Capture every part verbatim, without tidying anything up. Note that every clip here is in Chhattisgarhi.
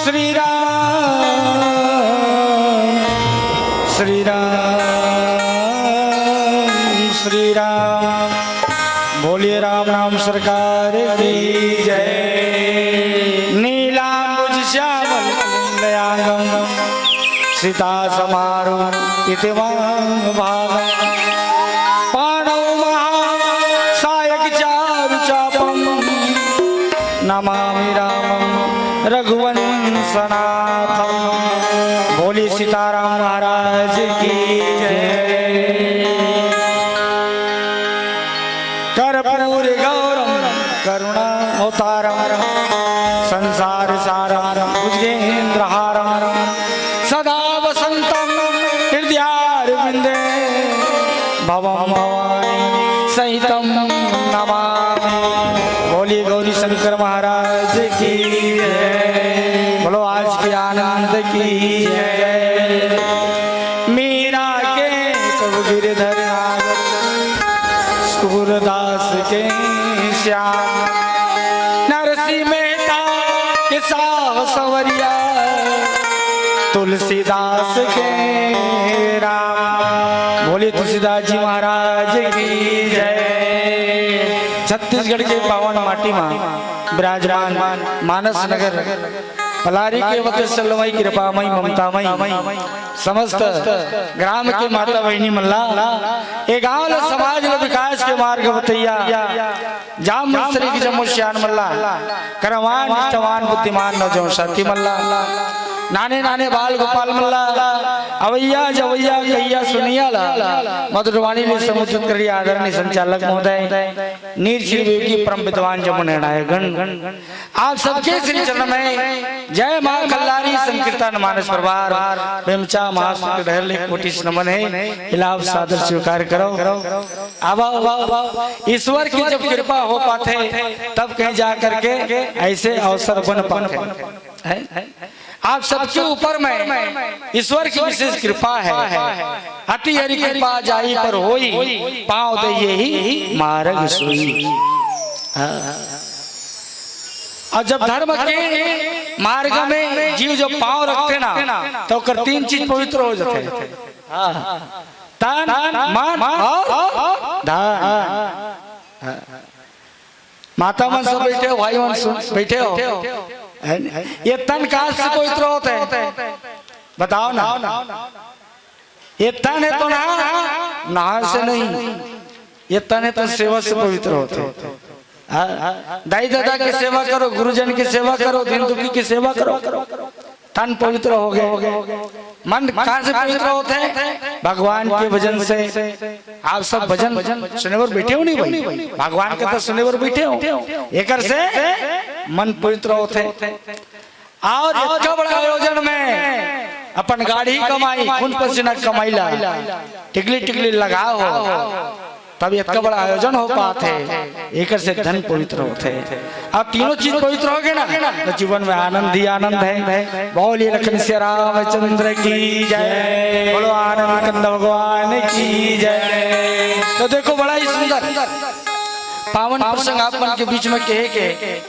श्री राम, श्री राम, श्री राम। बोलिए राम नाम सरकार की जय। नीलांबुज श्यामल अंगम सीता समारूढ़ इतिमांग भागम। पाणौ महासायक चारु चापम नमामि रामम रघुवंशनाथम। बोलिए सीताराम महाराज की जय। कर्पूर गौरम करुणावतारम संसार सारम भुजगेंद्र हारम सदा वसंतम हृदयारविंदे भवम भवानी सहितम नमामि। बोलिए गौरी शंकर महाराज की जय। बोलो आज के आनंद की जय। मीरा के कब गिरधर नागर, सूरदास के श्याम, नरसिंह मेहता के साव संवरिया, तुलसीदास के राम। बोलिए तुलसीदास जी महाराज की जय। छत्तीसगढ़ के पावन माटी मा विराजमान मानस नगर पलारी के वत सलमई कृपामई ममतामई समस्त ग्राम के माता बहिनी मन ला, ए गांव ल समाज ल विकास के मार्ग बतैया, जाम मंसरी के जम्मो सियान मन ला, करवान निष्ठावान बुद्धिमान नौजवान साथी मन ला, नाने नाने बाल गोपाल मन ला, अवैया जवैया कहिया सुनिया ला, मधुरवाणी ले संबोधित करिए आदरणीय संचालक महोदय, नीर श्री विवेकी परम विद्वान जम्मो निर्णायक गण। आप सबके श्री चरण में जय माँ खल्लारी संकीर्तन मानस परिवार, बेमचा महासुख ढहर ले कोटि नमन हे। इलाप सादर स्वीकार करो। अब ईश्वर की जब कृपा हो पाथे, तब कहीं जा करके ऐसे अवसर बन पाथे। हैं? आप सबके ऊपर में ईश्वर की विशेष कृपा है। अति हरि कृपा जाहि पर होई, पाँव धइये ही मारग सोई। हाँ। और जब धर्म के मार्ग में जीव जब पाँव रखथे ना, तो ओकर तीन चीज पवित्र हो जाथे। हाँ। तन, मन और धन। माता मन सब बैठे हो, भाई मन सुन, बैठे हो। है न? ये तन कहाँ से पवित्र होथे? बताओ ना। ये तन हे तो ना, नहान से नहीं। ये तन हे तो सेवा से पवित्र होथे। हाँ? दाई ददा के सेवा करो, गुरुजन के सेवा करो, दीन दुखी के सेवा करो। तन पवित्र हो गए। मन कहाँ से पवित्र होथे? भगवान के भजन से। आप सब भजन सुने बर बैठे हो नहीं भाई? भगवान के तो सुने बर बैठे हो। एकर से मन पवित्र होथे। और इतना बड़ा आयोजन में अपन गाड़ी कमाई, खून पसीना कमाई ला, टिकली टिकली लगा हो, तब इतना बड़ा आयोजन हो पाथे, एकर से धन पवित्र होथे। अब तीनों चीज पवित्र हो गए ना, तो जीवन में आनंद ही आनंद है। बोलिए लखन सिया रामचंद्र की जय, बोलो आनंद कंद भगवान की जय। तो देखो, बड़ा ही सुंदर पावन प्रसंग आप मन के बीच में कहे के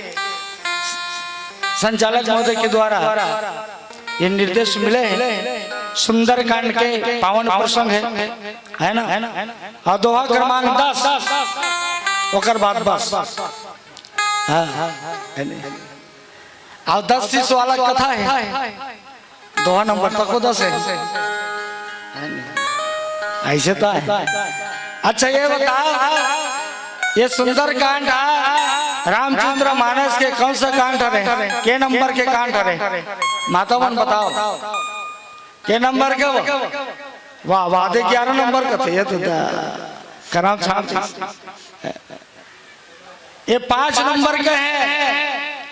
संचालक महोदय के द्वारा ये निर्देश मिले हे, सुंदरकांड के पावन प्रसंग हे, है ना? और दोहा क्रमांक दस, ओकर बाद बस। हाँ, है नहीं? और दस शीश वाला कथा हे, दोहा नंबर तक को दस हे, है नहीं? ऐसे तो हे। अच्छा, ये बताओ, ये सुंदरकांड हे, रामचरित मानस के कौन सा कांड हरे? के नंबर के कांड हरे? माता मन बताओ, के नंबर के हो? वाह, वाह, दे ग्यारह नंबर का थे, ये तो दा-, करम छाप। ये पाँच नंबर के हे,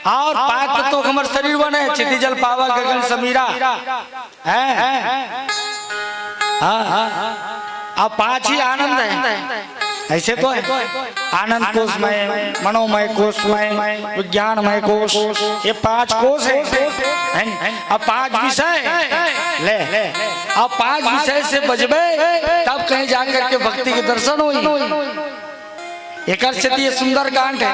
और पाँच तो हमर शरीर बने, चिति जल पावा गगन समीरा। हैं? हाँ, हाँ। अब पाँच ही आनंद हे, ऐसे तो हे। आनंद कोशमय, मनोमय कोशमय, विज्ञानमय कोश, ये पाँच कोश हे, हैं? अब पाँच विषय हे, ले, अब पाँच विषय से बचबे, तब कहीं जा करके भक्ति के दर्शन होई। एकर सेती ये सुंदरकांड हे।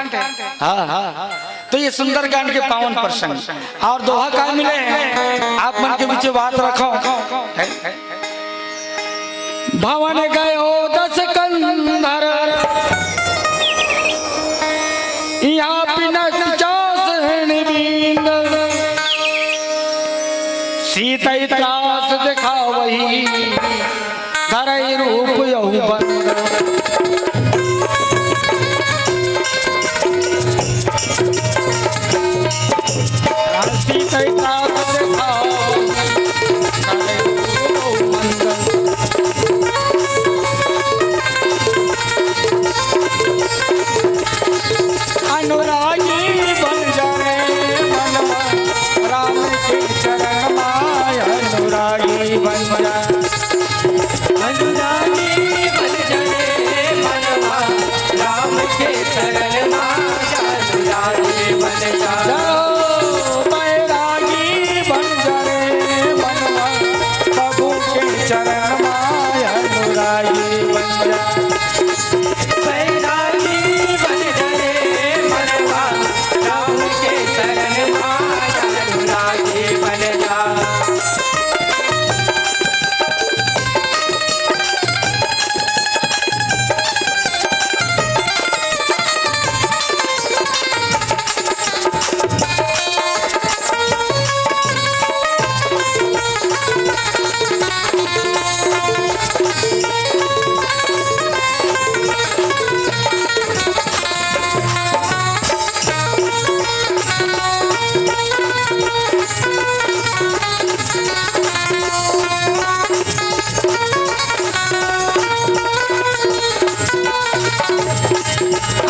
हाँ, हाँ। तो ये सुंदरकांड के पावन प्रसंग। और दोहा का मिले हे? बात रखो। भवन गयो दस कंधर, यहाँ बिनस चास हृण बीन। सीतई त्रास दिखावही, धरई रूप यहु बंद। सीतई त्रास दिखावही, धरई रूप यहु बंद। अनुरागी बन जा रे मनवा, राम के चरण माय अनुरागी बन जा। अनुरागी बन जा रे मनवा, राम के चरण माय अनुरागी बन जा। बैरागी बन जा रे मनवा, प्रभु के चरण माय अनुरागी बन जा। बैरागी बन जा रे मनवा, राम के शरण मा अनुरागी बन जा।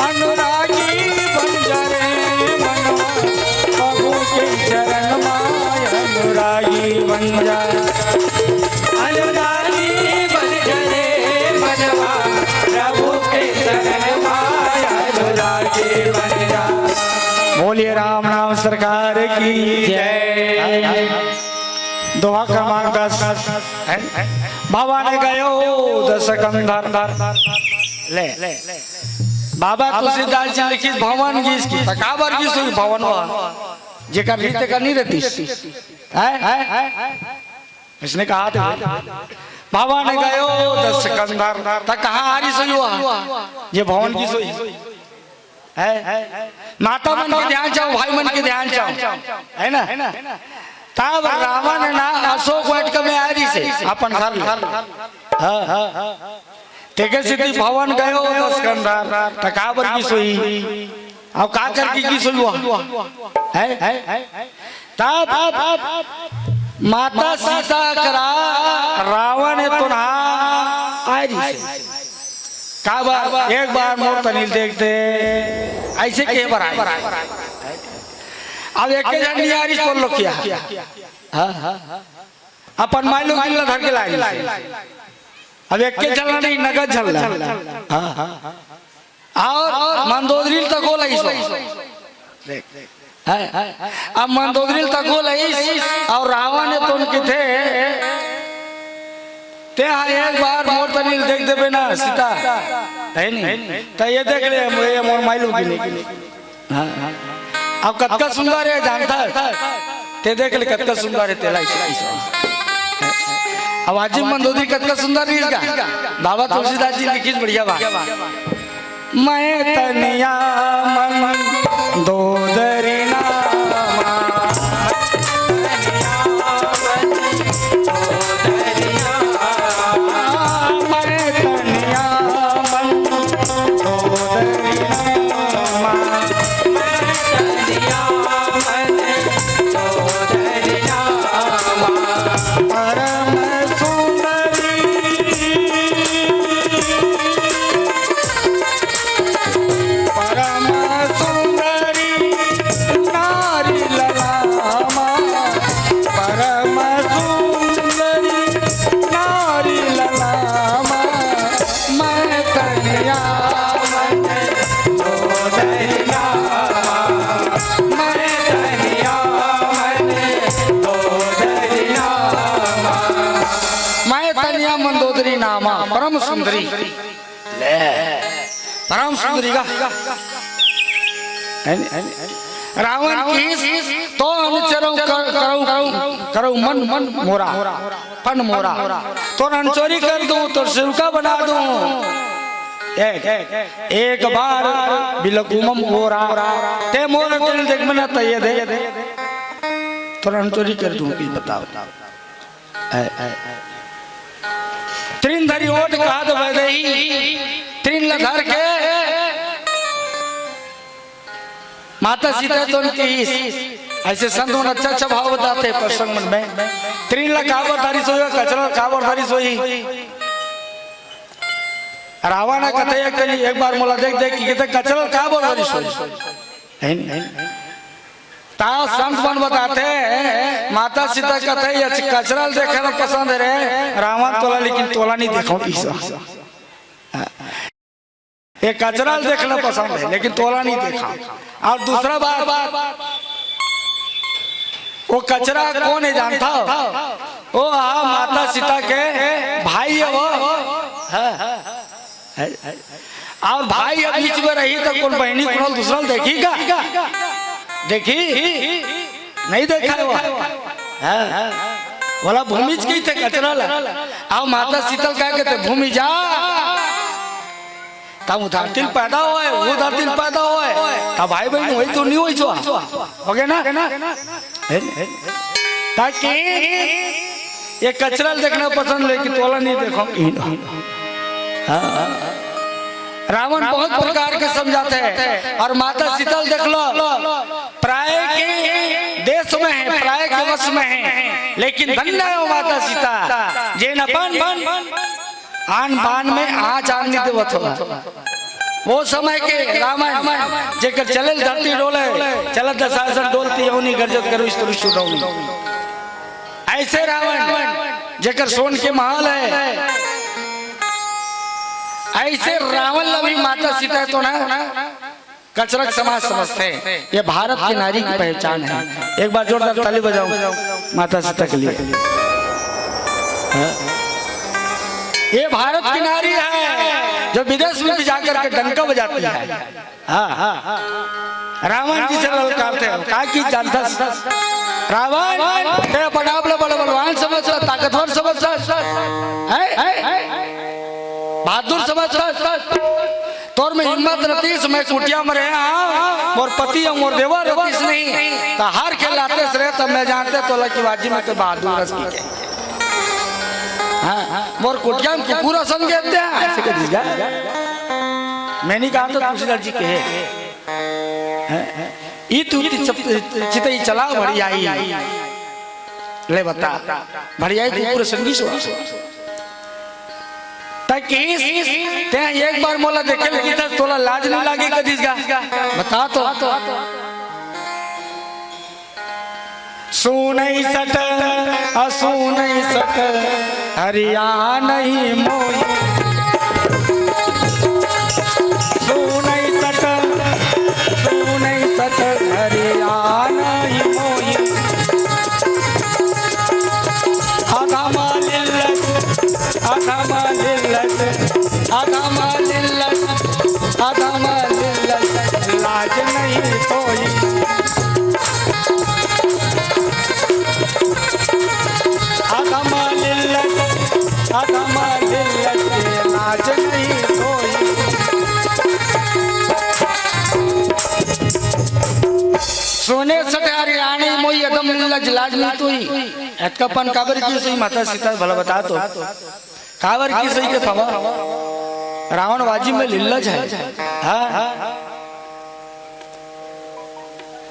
अनुरागी बन जा रे मनवा, प्रभु के चरण माय अनुरागी बन जा। अनुरागी बन जा रे मनवा, प्रभु के चरण माय अनुरागी बन जा। बोलिए राम नाम सरकार की जय। दोहा क्रमांक दस। भवन गयो दस कंधर। ले। बाबा तुलसीदास जी लिखिस भवन गिस कि त काबर गिस होही भवन वा? जेकर रहिथे तेकर नइ रहितिस। हैं? अइसने कहाथे। भवन गयो दस कंधर। त कहाँ हारिस होही? जे भवन गिस होही। है? माता मन के ध्यान चाहूँ, भाई मन के ध्यान चाहूँ, है ना? तब रावण ना अशोक वाटिका में आय रहिसे अपन घर ले। हाँ। तेकर सेती भवन गयो दस कंधर, त काबर गिस होही? अउ का करके गिस होही वो? है? तब माता सीता करा रावण तोन हा आय रहिसे। काबर? एक बार मोर तनी ल देख दे, अइसे कहे बर आय। अब एके झन नइ आय रहिस परलोकिया। हाँ। अपन माईलोगिन ला धर के लाय रहिसे। अब एके झन ला नहीं, नगद झन ला। हाँ। अउ मंदोदरी ल तको लइस। देख। हैं? अब मंदोदरी ल तको लइस अउ रावण तोन कथे, तें हा एक बार मोर तनी ल देख देबे ना सीता, है नी? त ये देख ले, ये मोर माईलोगिन। हाँ। अब कतका सुंदर हे जानथस? तें देख ले कतका सुंदर हे, तेला अइसे, अइसे। अब आजी मंदोदरी कतका सुंदर रहिस गा। बाबा तुलसीदास जी लिखिस बढ़िया बात। मैं तनिया मंदोदरी नामा। मैं तनिया मंदोदरी नामा। परम सुंदरी, परम सुंदरी नारी ललामा, परम सुंदरी नारी ललामा। मैं तनिया मन दो दहिना, मैं तनिया मन दो दहिना। मैं तनिया मंदोदरी नामा, परम सुंदरी। ले, परम सुंदरी गा। रावण किहिस तो अनुचरौ कर-, करौ करउ मन मोरा, फन मोरा। तोर अंचोरी कर दूं, तोर सिरुका बना दूं। एक, एक बार बिलकुमम ओरा, ते मोर तिल देख मना तइये दे। तोर अंचोरी कर दूं, कि बताओ। ए, ए। तृण धरी ओट कहत वैदेही, तृण ल धर के माता सीता तो उनकी इस, ऐसे संत मन अच्छा अच्छा भाव बताते प्रसंग मन में। तृण ला काबर धरिस होही, कचरा ला काबर धरिस होही। रावण ह कथे एक कली, एक बार मोला देख देख के कथे, कचरा ला काबर धरिस होही। है नी? ता संत मन बताते, माता सीता कथे, "ये कचरा ला देखे ला पसंद हे रे रावण तोला, लेकिन तोला नहीं देखो पीसा।" ये कचरा ल देखना पसंद हे, लेकिन तोला नहीं देखा। अउ दूसरा बात, वो कचरा कोन हे जानथव? वो हा माता सीता के भाई हे वो। हाँ। अउ भाई ह बीच में रही त कोन बहिनी कोन दूसरा ल देखही का? देखही? नहीं देखा हे वो। हाँ। बोला भूमिज कहिथे कचरा ला। अउ माता सीता ल का कहिथे, भूमि जा। तब उ धरती ल पैदा होय, वो धरती ल पैदा होय, तब भाई बहिन होही तो नहीं होही सो। हो गे ना? ताकि ये कचरा ल देखना पसंद, लेकिन तोला नहीं देखो। हाँ। रावण बहुत प्रकार के समझाथे अउ माता सीता ल देख लो, पराय के देश में हे, पराय के वश में हे, लेकिन धन्य हे वो माता सीता, जेन अपन आन बान में आँच आन नहीं देवत हो। वो समय के रावण, जेकर चले ल धरती डोले, चलत दशासन डोलती, अवनी गरजत करो इस तरह सुनौनी। ऐसे रावण, जेकर सोन के महल हे, ऐसे रावण ल भी माता सीता हे तो ना कचरा के समान समझथे। ये भारत की नारी की पहचान हे। एक बार जोरदार ताली बजाओ माता सीता के लिए। हाँ? ये भारत की नारी हे जो विदेश में भी जाकर के डंका बजाती हे। हाँ, हाँ। रावण जी से ललकारथे, का कहिस जानथस? रावण, ते अपन आप ल बड़ बलवान समझथस, ताकतवर समझथस, हैं? बहादुर समझथस? तोर में हिम्मत रहितिस, मैं कुटिया में रहे हँव, मोर पति अउ मोर देवर रहितिस नहीं, त हार के लातेस रे, तब मैं जानतेंव तोला कि वाजी में ते बहादुर हस कहिके। हाँ, मोर कुटिया में कुकुर असन गेंदथे, ऐसे कहिस गा। मैं नहीं कहँव त तुलसीदास जी कहे। हैं? ई तू ति-, चप-, चितई चला भड़ियाई। ले बता, भड़ियाई कुकुर असन गिस। त कहिस, ते एक बार मोला देखे ल कहिथस, तोला लाज नहीं लागे कहिस गा? बता तो। सूनई सठ, अ सूनई सठ, हरियानही मोही। सूनई सठ, सूनई सठ, हरियानही मोही। अधम लिल्लत, अधम लिल्लत, अधम लिल्लत, अधम लिल्लत, लाज नहीं कोई। अधम लिल्लत, अधम लिल्लत, लाज नहीं कोई। सूनई सठ हरियानही मोही, अधम लिल्लत, लाज नहीं तोही। अतकापन काबर कहिस होही माता सीता भला बता तो। काबर कहिस होही के थवा? रावण वाजी में लिल्लज हे। हाँ।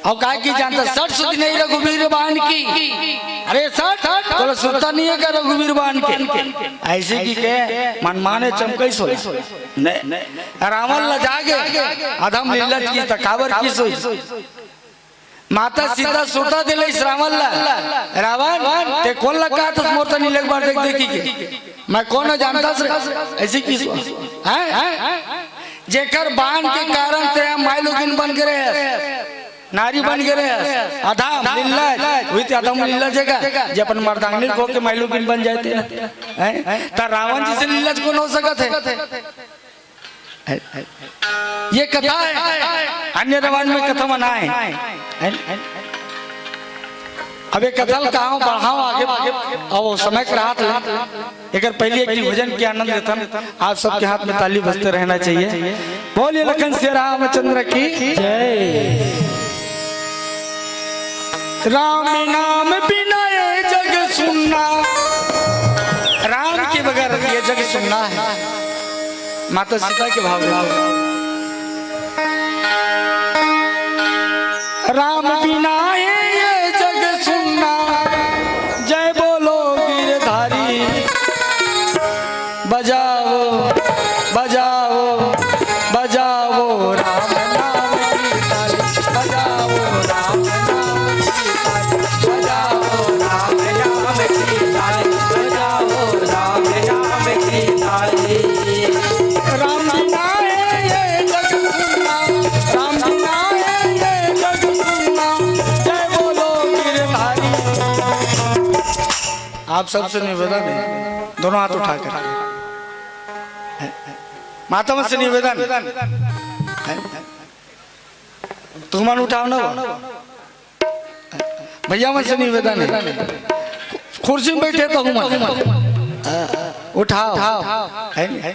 अउ का कहिस जानथस? सठ सुधि नहीं रघुबीर बान की। अरे सठ, तोला सुरता नहीं हे का रघुबीर बान के? ऐसे कहिके मनमाने चमकइस होही। नहीं। रावण लजा गे, अधम लिल्लज कहिस त काबर कहिस होही? माता सीता सुरता दिलइस रावण ला, "रावण, ते कोन ला कहत हस मोर तनी ले एक बार देख देखी के? मैं कोन हँव जानथस रे?" ऐसे कहिस। हैं? जेकर बान के कारण ते माईलोगिन बन गे रहे हस, नारी बन गे रहे हस, अधम लिल्लज, उही ते अधम लिल्लज हे गा, जे अपन मर्दांगनी ल खो के माईलोगिन बन जाथे ना। हैं? त रावण जइसे लिल्लज कोन हो सकत हे? ये कथा हे, अन्य रामायण में कथा मन आए। अब ये कथा ल कहांव बढ़ांव आगे, अब वो समय के राहत ले। एकर पहले एक ठिन भजन के आनंद लेथन। आप सबके हाथ में ताली बजते रहना चाहिए। बोलिए लखन सिया रामचंद्र की जय। राम नाम बिना ये जग सुन्ना, राम के बगैर ये जग सुन्ना है। माता सीता के भाव में। राम बिना है ये जग सुन्ना, जय बोलो गिरधारी। बजाओ, बजाओ, बजाओ राम नाम की ताली, बजाओ राम नाम की ताली, बजाओ राम नाम की ताली, बजाओ राम नाम की ताली। राम बिना है ये जग सुन्ना, राम बिना है ये जग सुन्ना, जय बोलो गिरधारी। आप सबसे निवेदन है, दोनों हाथ उठा कर। माता मन से निवेदन है, तुमन उठाओ ना वो। भैया मन से निवेदन है, कुर्सी में बैठे तो हूँ मन, उठाओ, है नहीं?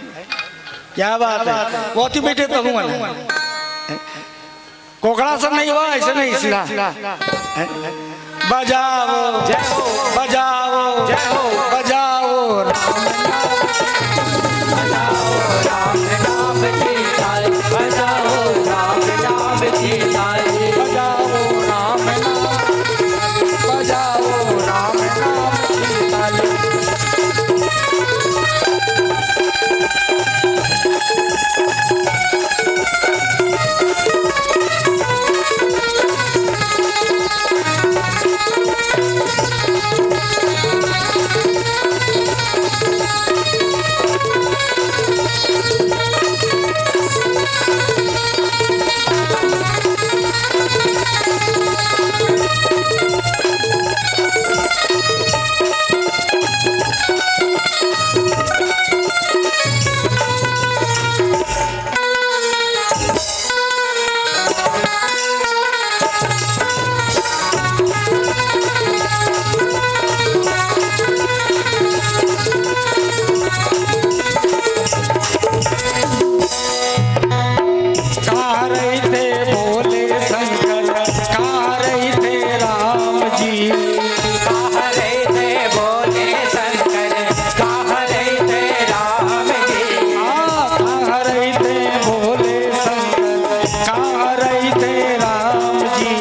क्या बात है, बहुत ही बैठे तो हूँ मन। कोकड़ा सब नहीं हुआ, ऐसे नहीं, सीधा। बजाओ, जय हो। बजाओ, जय हो। बजाओ राम नाम। बजाओ राम नाम की ताली, बजाओ राम नाम की ताली, बजाओ राम नाम, बजाओ राम नाम की ताली। कहाँ रहिथे भोले शंकर, कहाँ रहिथे राम जी? कहाँ रहिथे भोले शंकर, कहाँ रहिथे राम जी? हाँ, कहाँ रहिथे भोले शंकर, कहाँ रहिथे राम जी?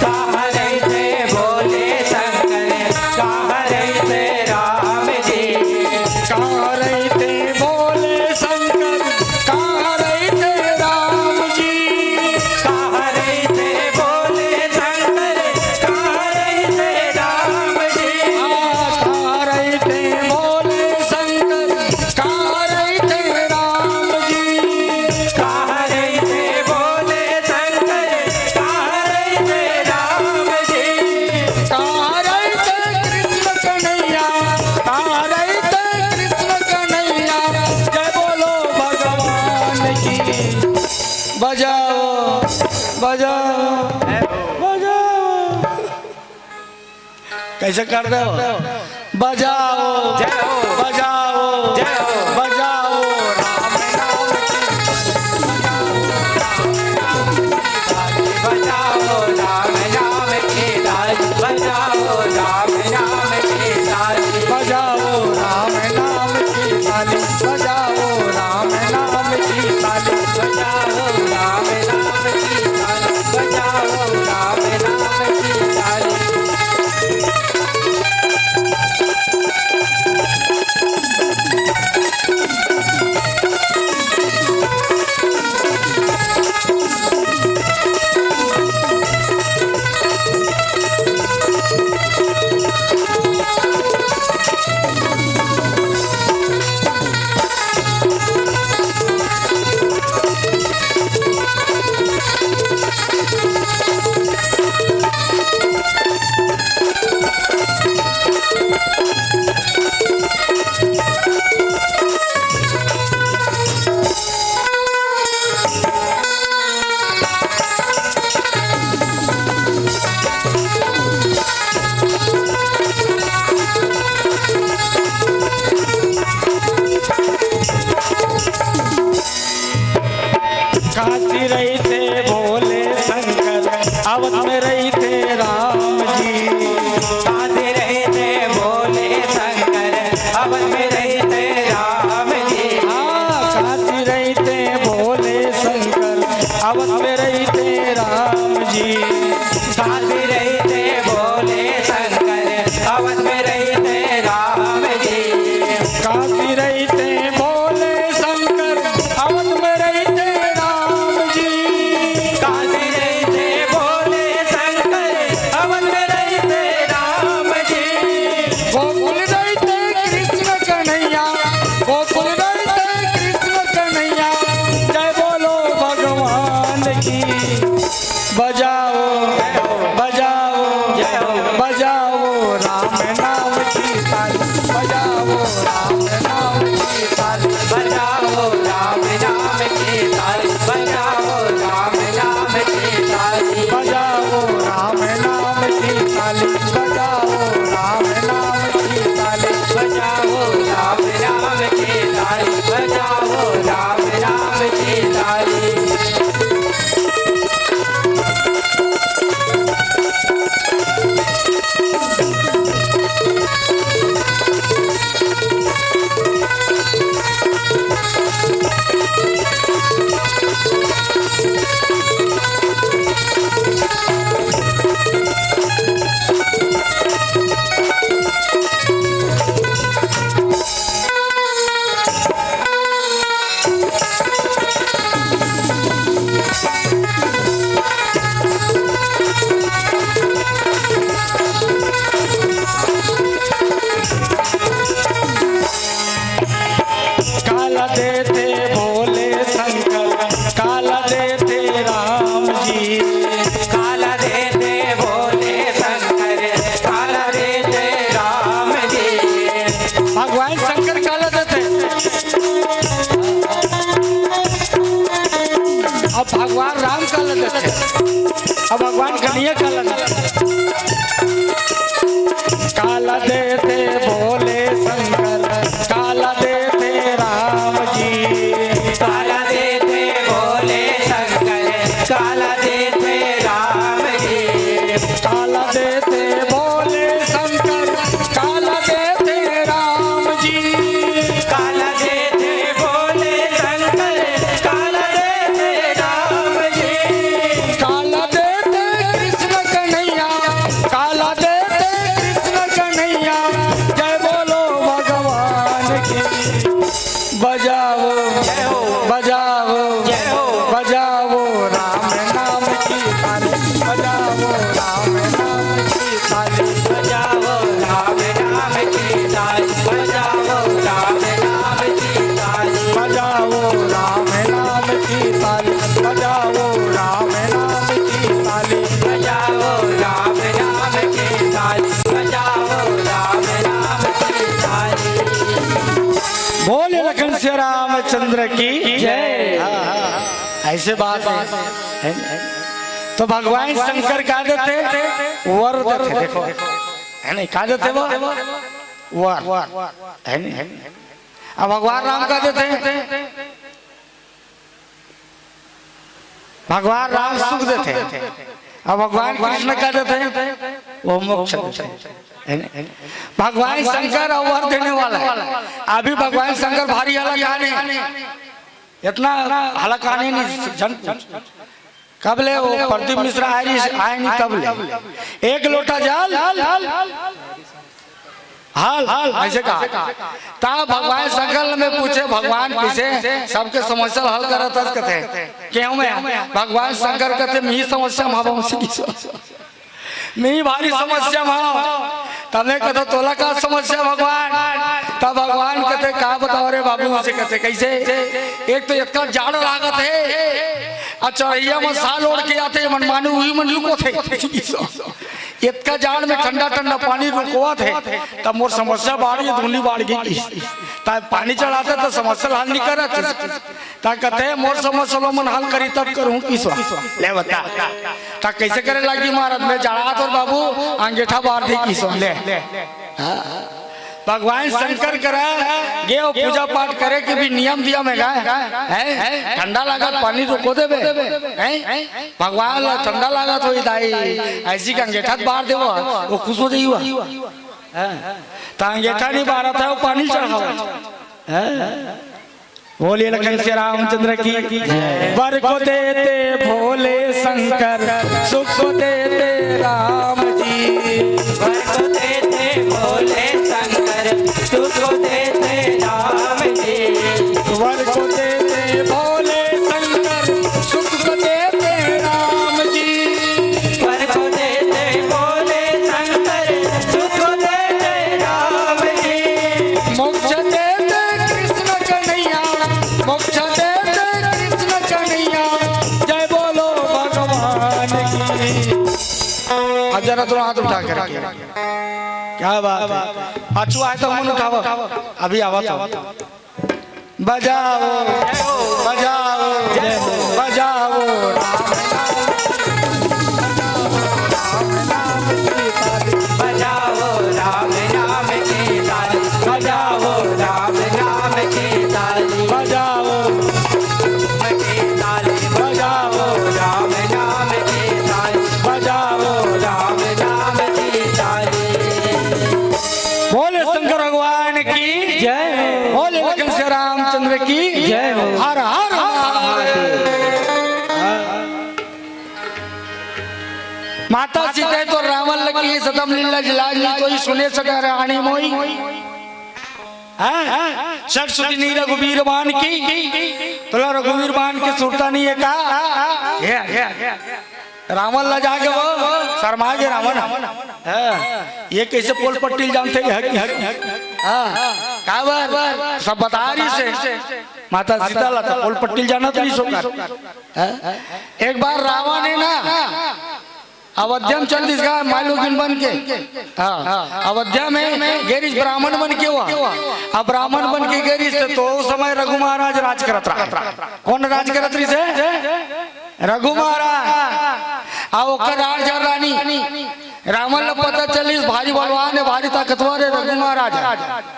कहाँ रहिथे भोले शंकर, कहाँ रहिथे राम जी? कहाँ रहिथे भोले शंकर, कहाँ रहिथे राम जी? कहाँ रहिथे भोले शंकर, कहाँ रहिथे राम जी? हाँ, कहाँ रहिथे भोले शंकर, कहाँ रहिथे राम जी? कहाँ रहिथे भोले शंकर, कहाँ रहिथे राम जी? कहाँ रहिथे कृष्ण कन्हैया, कहाँ रहिथे कृष्ण कन्हैया? जय बोलो भगवान की। बजाओ, बजाओ, बजाओ। कैसे कर दो? बजाओ, जय हो। बजाओ, जय हो। बजाओ राम नाम की, बजाओ राम नाम की ताली, बजाओ राम नाम की ताली, बजाओ राम नाम की ताली, बजाओ राम नाम की ताली, बजाओ राम नाम की ताली, बजाओ राम नाम की ताली, बजाओ राम नाम की ताली। राम नाम की ताली बजाओ, राम नाम की ताली बजाओ, राम नाम की ताली बजाओ, राम नाम की ताली बजाओ, राम नाम की ताली बजाओ, राम नाम की ताली बजाओ, राम नाम की ताली बजाओ, राम नाम की ताली। काला देथे भोले शंकर, काला देथे राम जी। काला देथे भोले शंकर, काला देथे राम जी। भगवान शंकर काला देथे। अब भगवान राम काला देथे, अब भगवान कन्हैया काला देथे। काला देथे भोले शंकर, काला देथे राम जी। काला देथे भोले शंकर, काला देथे राम जी। काला देथे भोले शंकर, काला देथे राम जी। काला देथे भोले शंकर, काला देथे राम जी। काला देथे कृष्ण कन्हैया, काला देथे कृष्ण कन्हैया। जय बोलो भगवान की। बजाओ, जय हो। बजाओ, जय हो। बजाओ राम नाम की ताली, बजाओ राम नाम की ताली। बजाओ राम नाम की ताली, बजाओ राम नाम की ताली। बजाओ राम नाम की ताली, बजाओ राम नाम की ताली। बजाओ राम नाम की ताली, बजाओ राम नाम की ताली। बोले लखन सिया रामचंद्र की जय। हाँ, हाँ, हाँ। ऐसे बात है, है ना? तो भगवान शंकर का देथे, वर देथे, देखो, है नहीं? का देथे वो? वर, है नहीं? अब भगवान राम का देथे, भगवान राम सुख देथे, अब भगवान कृष्ण का देथे, वो मोक्ष देथे, है नहीं? भगवान शंकर अउ वर देने वाला है। अभी भगवान शंकर भारी हला कहानी, इतना हला कहानी नहीं जन पूछ। कब ले वो प्रदीप मिश्रा आए नहीं, आए नहीं तब ले। एक लोटा जल, हल, ऐसे कहा। ता भगवान शंकर में पूछे, "भगवान, कइसे सबके समस्या हल करत हस?" कथे, "केहू में?" भगवान शंकर कथे, "मी समस्या में हवं, उसी की समस्या। मी भारी समस्या में हवं।" तब मैं कथे, "तोला का समस्या भगवान?" तब भगवान कथे, "का बताओ रे बाबू," उसे कथे, "कइसे? एक तो इतना जाड़ लागत हे, अउ चढ़ैया में साल ओढ़ के आथे, मन माने उही मन लुकोथे।" इतका जाड़ में ठंडा ठंडा पानी रुकवात हे, तब मोर समस्या बाढ़ गे, दूनी बाढ़ गे। ता पानी चढ़ाते तो समस्या हल नहीं करत। ता कथे, "मोर समस्या लो मन हल करी, तब करूँ किसो।" ले बता, ता कइसे करे लागी महाराज? "मैं जाड़ा तोर बाबू, अंगेठा बार दे किसो।" ले। हाँ। भगवान शंकर करा गे अउ पूजा पाठ करे के भी नियम दियम हे गा, हैं? ठंडा लागत पानी रुको देबे, हैं? भगवान ला ठंडा लागत होही दाई, अइसी के अंगेठा बार देवो, वो खुश हो जाई हुआ। हैं? त अंगेठा नहीं बारत हे, वो पानी चढ़ावत हे। हैं? बोलिए लखन सिया रामचंद्र की। वर को देते भोले शंकर, सुख को देते राम जी। वर को देते भोले शंकर, सुख को देते राम जी। वर को देते भोले शंकर, सुख को देते राम जी। वर को देते भोले शंकर, सुख को देते राम जी। मोक्ष देते कृष्ण कन्हैया, मोक्ष देते कृष्ण कन्हैया। जय बोलो भगवान की। अब जरा थोड़ा हाथ उठा करके। क्या क्या बात है? पाछू आए तो मन उठाओ, अभी आवा तो। बजाओ, बजाओ, बजाओ राम नाम की ताली। बजाओ राम नाम की ताली, बजाओ राम नाम की ताली। बजाओ, बजाओ राम नाम की ताली, बजाओ राम नाम की ताली। बोले शंकर भगवान की जय हो। बोले लखन श्री रामचंद्र की जय हो। हर हर महादेव। माता सीता तो रावण लकी सतम लीला जिला जी तो ही सुने सका रानी मोई। हाँ? सरस्वती नी रघुवीर बान की, तोला रघुवीर बान की सुरता नहीं है का? ये, ये, रावण ला जाके वो शर्मा के रावण। हाँ, ये कैसे पोल पट्टी जानते हैं? हक, हक, हक। हाँ, का बार? सब बता रही से। माता सीता ला तो पोल पट्टी जाना तो नहीं सोकर। हाँ? एक बार रावण है ना, अवध्या में चल दिस गा मालूगिन बन के। हाँ, अवध्या में गेरिस ब्राह्मण बन के हुआ। अब ब्राह्मण बन के गेरिस तो, तो उस समय रघु महाराज राज करत रहा। कौन राज करत रही से? रघु महाराज। आ ओकर राज रानी रावण ल पता चलिस, भारी बलवान है, भारी ताकतवर है रघु महाराज।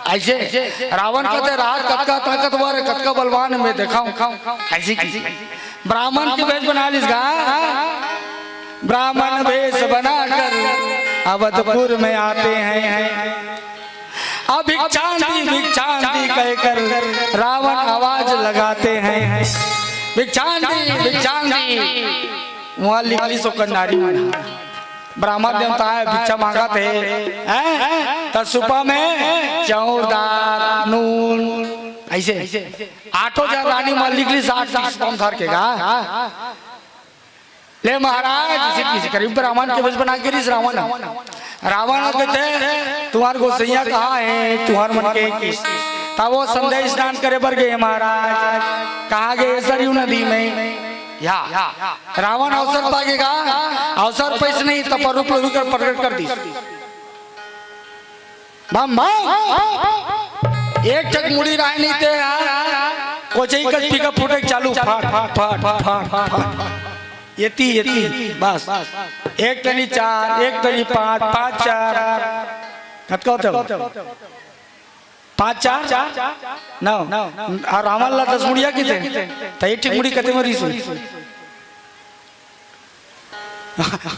ऐसे रावण कहते, "राज कतका ताकतवर है, कतका बलवान है, मैं देखाऊं।" ऐसी की ब्राह्मण के भेष बना लिस गा। ब्राह्मण भेष बनाकर अवधपुर में आते हैं। अब भिक्षांति, भिक्षांति कहकर रावण आवाज लगाते हैं। भिक्षांति, भिक्षांति। वहाँ लिख ली सो कन्नारी मन। ब्राह्मण देवता है, भिक्षा मांगत है, हैं? त सुपा में चाउर, दाल, नून, ऐसे। आठो हजार रानी मन लिख ली, साठ पीस कम धर के गा। ले महाराज, इसे किसी करीब ब्राह्मण के भेष बना के रिस रावण। रावण कहते, "तुम्हार गोसैया कहाँ है? तुम्हार मन के किस?" तब वो संध्या स्नान करे बर गए महाराज। कहाँ गए? सरयू नदी में। या रावण अवसर पागेगा, अवसर पैसे नहीं, तब रूप लोभी कर प्रकट कर दी। Bomb, bomb. एक ठक मुड़ी राय नहीं ते यार। कोचई कस पिकअप फूटे चालू, फाट, फाट, फाट, फाट। येती, येती, बस। एक टनी चार, एक टनी पाँच, पाँच चार। कतका होते हो? पाँच चार? नौ। और रावण ला दस मुड़िया किते? त एक ठिक मुड़ी कते मरी सुई।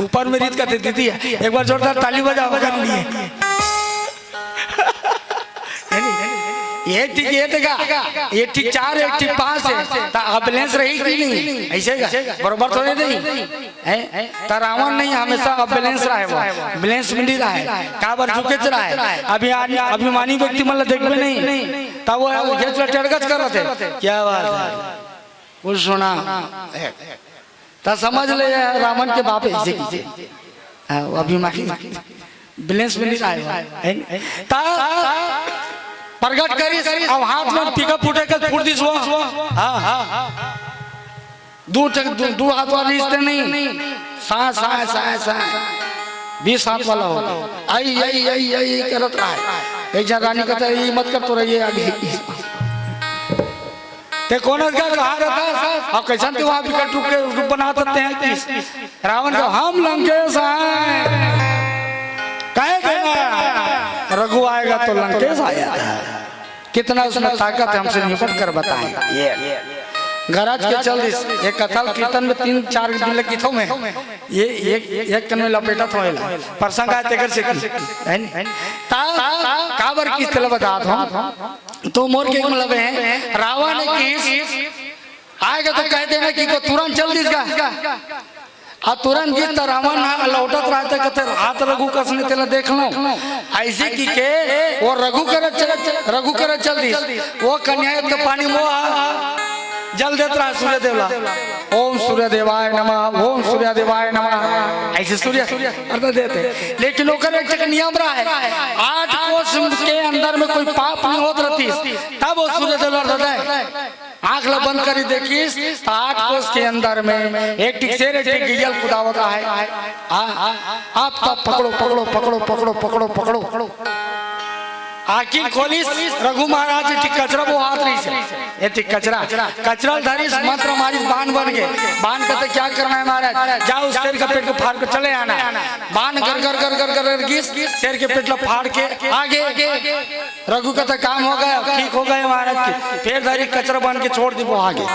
ऊपर में रीत कथे दीदी है, एक बार जोरदार ताली बजाओ कर लिए। ये ठीक, ये देखा, ये ठीक चार है, एक ठीक पाँच है, त एम्बुलेंस रही कि नहीं? ऐसे का बरोबर थोड़े नहीं है। त रावण नहीं, हमेशा एम्बुलेंस रहा है, वो एम्बुलेंस में नहीं रहा है, काबर झुकेच रहा है। अभी अभिमानी व्यक्ति मतलब देखबे नहीं, तब वो गेच ला टेड़गच करत है। क्या बात है, कुछ सुना। त समझ ले, ये रावण के बाप ऐसे कीजिए। हाँ, वो अभिमानी बैलेंस में नहीं आए, है नहीं? त प्रगट करिस, अब हाथ में पिकअप फूटे के फूट दिस वो। हाँ, हाँ। दू ठक, दू, दू हाथ वाली रिश्ते नहीं। सा, सा, सा, सा। बीस हाथ वाला हो। आई, आई, आई, आई, आई करत रहा है। एक जन रानी कहता है, "ये मत कर, तो रहिए आगे।" ते कोन का कहा रहता? अब कैसन ते वहां विकट रूप के रूप बना सकते हैं? रावण का हम लंकेश आए, कह देना रघु आएगा तो लंकेश आया था। कितना उसमें ताकत है, हमसे निपट कर बताएं। ये गरज के चल दिस, ये कथा कीर्तन में तीन चार दिन लग किथो में, ये एक, एक कन में लपेटा थो एला। प्रसंग आए तेकर से की, है नी? ता काबर किस तरह बतात हूँ। तो मोर के मतलब है, रावण किस आएगा तो कह देना कि को तुरंत चल दिस गा। आ तुरंत गिस त रावण ह लौटत रहते, कहते, "हाथ रघु कस ने तेला देख लो।" ऐसे की के वो रघु कर चल, रघु कर चल दिस। वो कन्या एक तो पानी मोह जल देत रहा सूर्य देवला। "ओम सूर्य देवाय नमः, ओम सूर्य देवाय नमः।" ऐसे सूर्य अर्घ देते। लेकिन ओकर एक ठक नियम रहा है, आठ कोस के अंदर में कोई पाप नहीं होत रहती, तब वो सूर्य देवला अर्घ दे। आंख ला बंद करी देखिस, त आठ कोस के अंदर में एक ठिक शेर, एक ठिक गैया ल कुदावत आहे। आ, आप तब पकड़ो, पकड़ो, पकड़ो, पकड़ो, पकड़ो, पकड़ो। आँखी खोलिस, रघु महाराज एक ठी कचरा बोहात रहिस हे। एक ठी कचरा, कचरा ल धरिस, मंत्र मारिस, बाण बन गे। बाण कथे, "क्या करना है महाराज? जाओ, शेर का पेट को फाड़ के चले आना।" बाण गर गर गर गर गर गर गिस, शेर के पेट ला फाड़ के आ गे। रघु कथे, "काम हो गया, ठीक हो गए महाराज के।" फेर धरिस कचरा बन के छोड़ दिस, बोहा गे।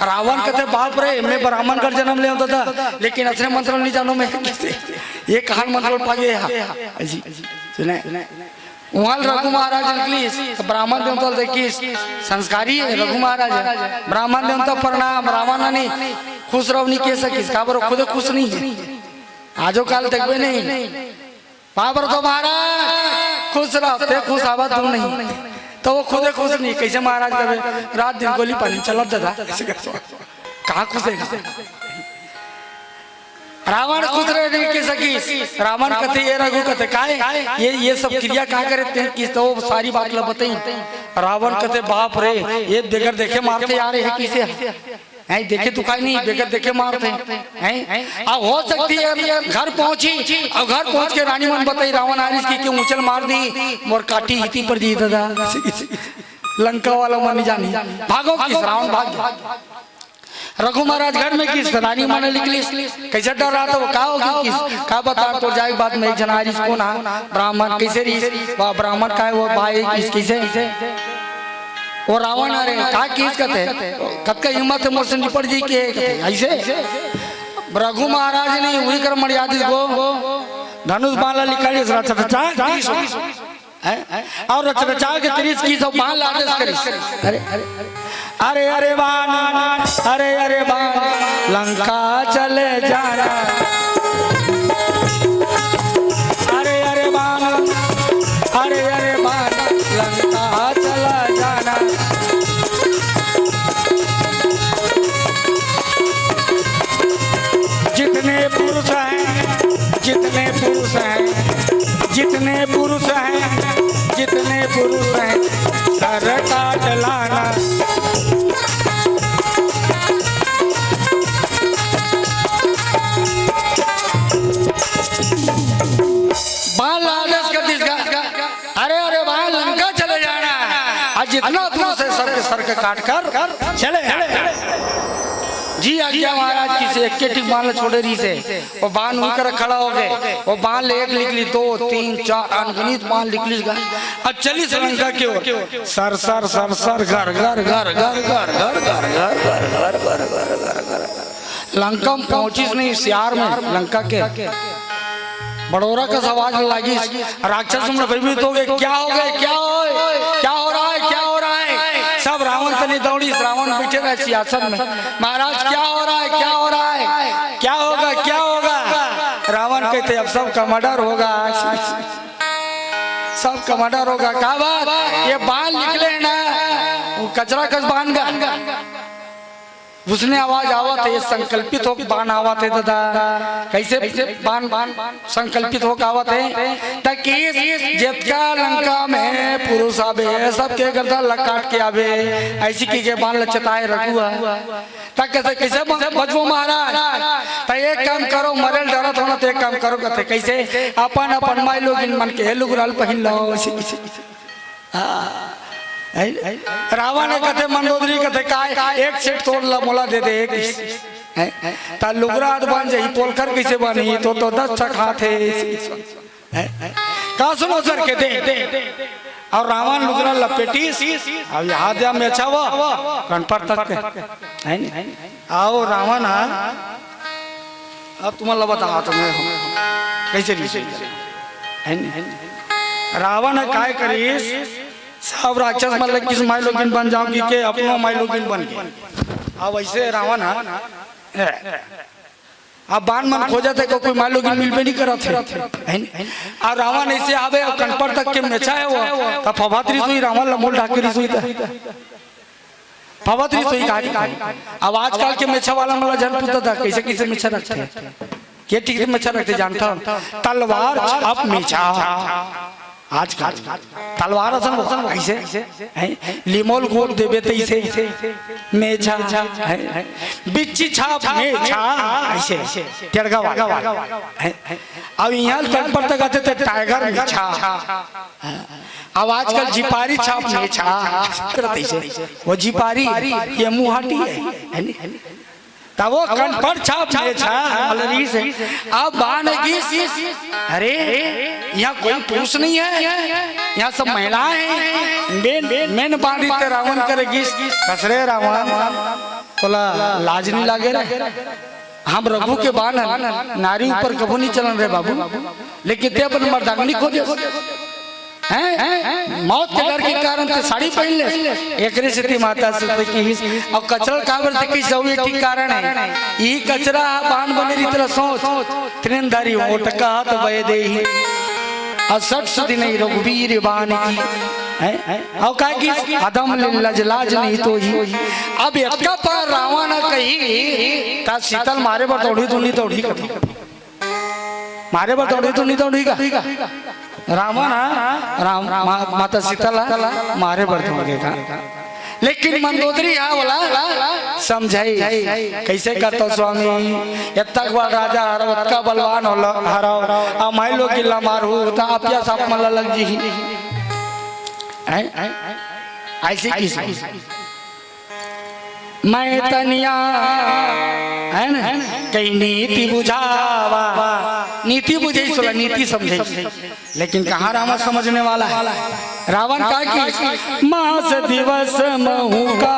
रावण कथे, "बाप रे, मैं ब्राह्मण घर जन्म ले हों दादा, लेकिन असने मंत्र नहीं जानों मैं।" ये कहान मंत्र पा गए हा। जी, सुने। उहाँ ले रघु महाराज निकलिस, त ब्राह्मण देवता ल देखिस, संस्कारी हे रघु महाराज हे। ब्राह्मण देवता प्रणाम, रावण नहीं खुश रहो नहीं कह सकिस, काबर खुदे खुश नहीं हे। आजो काल देखबे नहीं, बाबर तो महाराज खुश रहो, ते खुश आवा तू नहीं, त वो खुदे खुश नहीं, कैसे महाराज कहे, रात दिन गोली पानी चलत दादा, कहाँ खुश हे? रावण खुश रहे नहीं कह सकिस। रावण कथे, ये रघु कथे, "काय? ये, ये सब क्रिया का करे तें किस?" त वो सारी बात ला बताई। रावण कथे, "बाप रे, ये बगैर देखे मारथे यार, ये किसे हे? देखे तो काय नहीं, बगैर देखे मारथे, हैं?" अब हो सकती है घर पहुंची, अउ घर पहुंच के रानी मन बताई, "रावण आरिस कि, कि ऊंचल मार दी, मोर काटी इति पर दी दादा।" लंका वाला मन नहीं जानी, भागो किस, रावण भाग गया। रघु महाराज घर में किस, रानी मन निकलिस, कैसे डर रहा था वो, का हो गया किस, का बता, तोर जाए के बाद में एक झन आरिस, कोन हा? ब्राह्मण। कैसे रहिस? वाह, ब्राह्मण का हे वो भाई किस, कैसे? वो रावण आ रे, का किस कथे, कतका हिम्मत हे मोर से निपट जी के, कथे, ऐसे? रघु महाराज ने उही कर मर्यादिस गो, धनुष बाण ला निकालिस, रच रचा, हैं? अउ रच रचा के तिरिस किस अउ बाण ला आदेश करिस। अरे, अरे, अरे बाण, अरे, अरे बाण, लंका चले जाना। अरे, अरे बाण, अरे, अरे बाण, लंका चला जाना। जितने पुरुष हैं, जितने पुरुष हैं, जितने पुरुष हैं, जितने पुरुष हैं, सर काट लाना। बाण ला आदेश कर दिस गा। अरे, अरे बाण, लंका चले जाना। अउ जितना दूर से सर के, सर के काट कर चले आना। जी आज्ञा महाराज किस, एक के ठी बाण ला छोड़े रहिस हे। वो बाण उही करा खड़ा हो गे। वो बाण ले एक निकलिस, दो, तीन, चार, अनगिनत बाण निकलिस गा। अउ चलिस लंका के ओर। सर, सर, सर, सर, घर, घर, घर, घर। लंका में पहुंचिस नहीं, सियार में लंका के बड़ोरा कस आवाज लागिस। राक्षस मन भयभीत हो गे, "क्या हो गए? क्या हो, क्या हो रहा है? क्या हो रहा है?" सब रावण तनी दौड़िस, रावण बैठे रहे सिंहासन में। "महाराज, क्या हो रहा है? क्या हो रहा है? क्या होगा? क्या होगा?" रावण कथे, "अब सबका मर्डर होगा, सबका मर्डर होगा।" का बात? ये बाण निकले हे ना, वो कचरा कस बाण गा। उसने आवाज आवत हे, संकल्पित होके बाण आवत हे दादा। कैसे बाण संकल्पित होके आवत हे? त किस, जितका लंका में पुरुष आबे, सबके गर्दन ला काट के आबे, ऐसी कहिके बाण ला चेताए रघु हा। त कथे, "कैसे ब-, बचबो महाराज?" त एक काम करो, मरे ल डरत हो ना, त एक काम करो, कथे, "कैसे?" "अपन अपन माईलोगिन मन के लुगरा ल पहिन लो।" हाँ। है? रावण हे कथे, मंदोदरी कथे, "काय, एक सेट तोर ला मोला दे दे, एक।" हैं? त लुगरा अद बांध जाही, पोलखर कइसे बांधही? त, त दस ठक हाथ हे। हैं? का सुनो सर के दे। अउ रावण लुगरा लपेटिस, अउ ये हाथ जा मेछा वो, कनपर तक के। है नी? अउ रावण हा, अब तुमन ला बतावत हंव मैं, कइसे रहिस हे। है नी? रावण हा काय करिस, सब राक्षस मन ला किस माईलोगिन बन जाव कहिके अपनो माईलोगिन बन गे। अब अइसे रावण हा, ए, अब बान मन खोजत हे, कोई माईलोगिन मिलबे नइ करत हे, है नी? अउ रावण अइसे आबे अउ कनपर तक के मेछा हे वो, त फफात रिहिस होही, रावण ला मुंह ढांके रिहिस होही त। फफात रिहिस होही का। अब आजकल के मेछा वाला मन ला झन पूछ दादा, कइसे कइसे मेछा रखथे, के ठीक मेछा रखथे जानथव? तलवार छाप मेछा। आजकल तलवार असन हो, ऐसे, हैं? लिमोल गोद देबे तैसे, मेछा, हैं? बिच्छी छाप मेछा, ऐसे, टेड़गा वाला, हैं? अब यहाँ कंपट तक आते थे टाइगर मेछा, अब आजकल जिपारी छाप मेछा, करत ऐसे, वो जिपारी, ये मुहाटी है, है नी? तब वो कंपट छाप मेछा, मलरी से, अब बान गिस, अरे, यहाँ कोई पुरुष नहीं है, यहाँ सब महिलाएं हैं। मेन, मेन बांधी ते रावण करे गिस, कसरे रावण, तोला लाज नहीं लागे रे? हम रघु के बान हन, नारी ऊपर कभू नहीं चलन रे बाबू, लेकिन ते अपन मर्दांगनी खो दे। हैं? मौत के डर के कारण ते साड़ी पहन ले। एकरे सेती माता सीता कहिस, अउ कचरा काबर ते कहिस, अउ ये ठीक कारण है। ई कचरा हा बान बने रीत ला सोच, तृण धरि ओट कहत बय देही। अउ सठ सुधि नहीं रघुबीर बान की। हैं? अउ का कि अधम लज लाज नहीं तो ही। अब एतका पार रावण कही, ता सीता ल मारे बर दौड़ी, तू नहीं दौड़ी कभी। मारे बर दौड़ी, तू नहीं दौड़ी का? रावण हा, राम, मा-, माता सीता ला मारे बर दौड़ गे का? लेकिन मंदोदरी हा ओला समझाई, कैसे करता स्वामी, एतक बड़ राजा हरव, एतका बलवान होला हरव, अब मैं लोग गिल्ला मारहू, त अपिया सांप मन ला लग जीही। हैं? ऐसे किसे? मैं तनिया, है ना, कहीं नीति बुझावा, नीति बुझे, सोला नीति समझे, लेकिन कहाँ रावण समझने वाला है? रावण का कि मास दिवस महू का